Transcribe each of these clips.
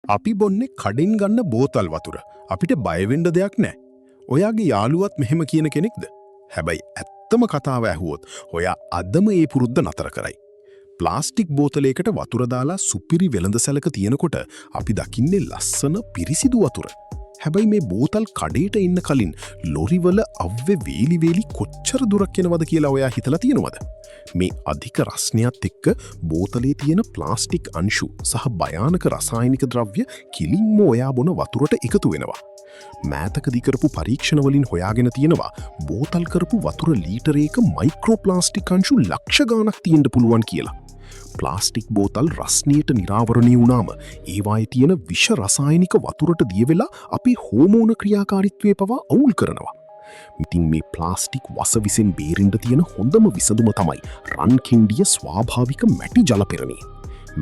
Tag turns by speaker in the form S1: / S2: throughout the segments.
S1: අපි බොන්නේ කඩෙන් ගන්න බෝතල් වතුර. අපිට බය වෙන්න දෙයක් නැහැ. ඔයාගේ යාළුවත් මෙහෙම කියන කෙනෙක්ද? හැබැයි ඇත්තම කතාව ඇහුවොත් ඔයා අදම ඒ පුරුද්ද නතර කරයි. ප්ලාස්ටික් බෝතලයකට වතුර දාලා සුපිරි වෙළඳසැලක තියෙනකොට අපි දකින්නේ ලස්සන පිරිසිදු වතුර. හැබැයි මේ බෝතල් කඩේට එන්න කලින් ලොරිවල අව්වේ වේලි වේලි කොච්චර දුරක් එනවද කියලා ඔයා හිතලා තියෙනවද? මේ අධික රස්නයත් එක්ක බෝතලේ තියෙන ප්ලාස්ටික් අංශු සහ භයානක රසායනික ද්‍රව්‍ය කෙලින්ම ඔයා බොන වතුරට එකතු වෙනවා. මෑතකදි කරපු පරීක්ෂණ වලින් හොයාගෙන තියෙනවා බෝතල් කරපු වතුර ලීටරයක මයික්‍රෝ ප්ලාස්ටික් අංශු ලක්ෂ ගාණක් තියෙන්න පුළුවන් කියලා. ප්ලාස්ටික් බෝතල් රස්නියට නිරාවරණය වුණාම ඒවායේ තියෙන විෂ රසායනික වතුරට දිය වෙලා අපේ හෝමෝන ක්‍රියාකාරීත්වය පවා අවුල් කරනවා. ඉතින් මේ ප්ලාස්ටික් වසවිසෙන් බේරෙන්න තියෙන හොඳම විසඳුම තමයි රන්කෙන්ඩිය ස්වාභාවික මැටි ජල පෙරණිය.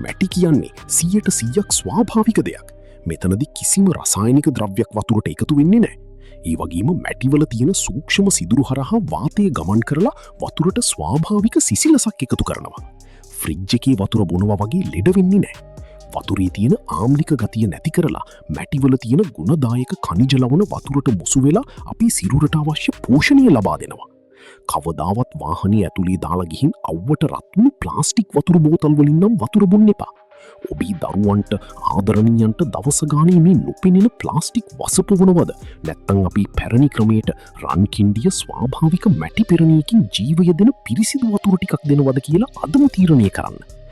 S1: මැටි කියන්නේ 100%ක් ස්වාභාවික දෙයක්. මෙතනදි කිසිම රසායනික ද්‍රව්‍යයක් වතුරට එකතු වෙන්නේ නැහැ. ඒ වගේම මැටිවල තියෙන සූක්ෂම සිදුරු හරහා වාතය ගමන් කරලා වතුරට ස්වාභාවික සිසිලසක් එකතු කරනවා. ෆ්‍රිජ් එකේ වතුර බොනවා වගේ ලෙඩ වෙන්නේ නැහැ. වතුරේ තියෙන ආම්ලික ගතිය නැති කරලා මැටිවල තියෙන ගුණදායක ඛනිජ ලවණ වතුරට මුසු වෙලා අපේ සිරුරට අවශ්‍ය පෝෂණය ලබා දෙනවා. කවදාවත් වාහනේ ඇතුලේ දාලා ගිහින් අව්වට රත් වුණු ප්ලාස්ටික් වතුර බෝතල් වලින් නම් වතුර බොන්න එපා. ඔබේ දරුවන්ට, ආදරණීයන්ට දවස ගානේ මේ නොපෙනෙන ප්ලාස්ටික් වස පොවනවද, නැත්නම් අපි පැරණි ක්‍රමයට රන්කින්ඩිය ස්වාභාවික මැටි පෙරණියකින් ජීවය දෙන පිරිසිදු වතුර ටිකක් දෙනවද කියලා අදම තීරණය කරන්න.